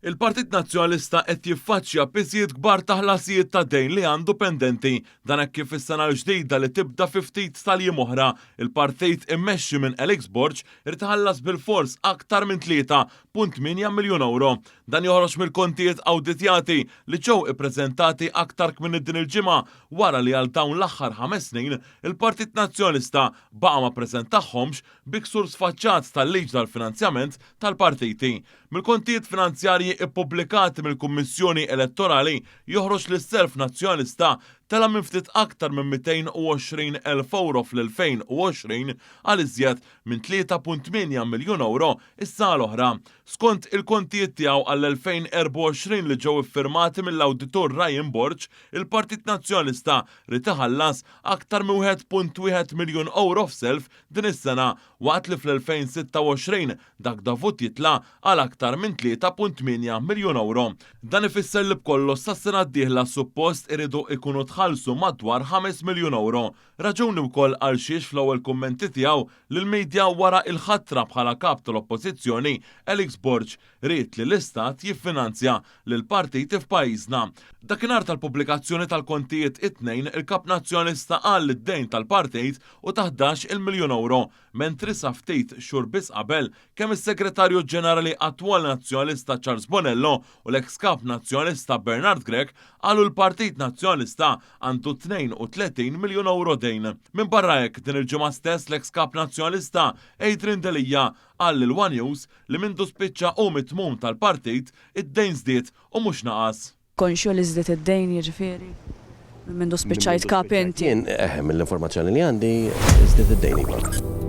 Il-Partit Nazzjonalista qed jiffaċċja piżijiet kbar ta' ħlasijiet ta' dejn li għandu pendenti. Dan hekk kif is-sena l-ġdida li tibda fi ftit tal-jiem oħra, il-partit immexxi minn Alex Borg irid iħallas bilfors aktar minn 3.8 miljun ewro. Dan joħroġ mill-kontijiet awditjati li ġew ippreżentati aktar kmieni din il-ġimgħa wara li għal dawn l-aħħar ħames snin il-Partit Nazzjonalista baqa' ma ppreżentahomx bi ksur sfaċċat tal-liġi tal-finanzjament tal-partiti. Mill-kontijiet finanzjarji ppubblikati mill-Kummissjoni Elettorali joħroġ li s-self Nazzjonalista tela' minn ftit aktar minn 220 elf ewro fl-2020 għal iżjed minn 3.8 miljun ewro s-sena l-oħra. Skont il-kontijiet tiegħu għall-2024 li ġew iffirmati mill-Awditur Ryan Borg, il-Partit Nazzjonalista ried iħallas aktar minn 1.1 miljun ewro f'self din is-sena waqt li fl-2026 dak dovut jitla' għal aktar minn 3.8 miljun ewro. Dan ifisser li b'kollox sas-sena d-dieħla suppost iridu ikunu tħallsu madwar 5 miljun ewro. Raġuni wkoll għalxiex fl-ewwel kummenti tiegħu lill-media wara il-ħatra bħala Kap tal-Oppożizzjoni, Alex Borg ried li l-Istat jiffinanzja lill-partiti f'pajjiżna. Dakinhar tal-pubblikazzjoni tal-kontijiet it-Tnejn, il-Kap Nazzjonalista qal li d-dejn tal-partit hu ta' 11-il miljun ewro, mentri sa ftit xhur biss qabel, kemm is-Segretarju Ġenerali attwali Nazzjonalista Charles Bonello u l-eks Kap Nazzjonalista Bernard Grech qalu l-Partit Nazzjonalista għandu 32 miljun ewro dejn. Minbarra hekk, din il-ġimgħa stess l-eks Kap Nazzjonalista Adrian Delia qal lil one News li mindu spiċċa hu mit-tmum tal-partit, id-dejn żdied u mhux naqas. Konxju li żdied id-dejn jiġifieri minn mindu spiċċajt kap inti? Jien, eħe, mill-informazzjoni li għandi, żdied id-dejn iva.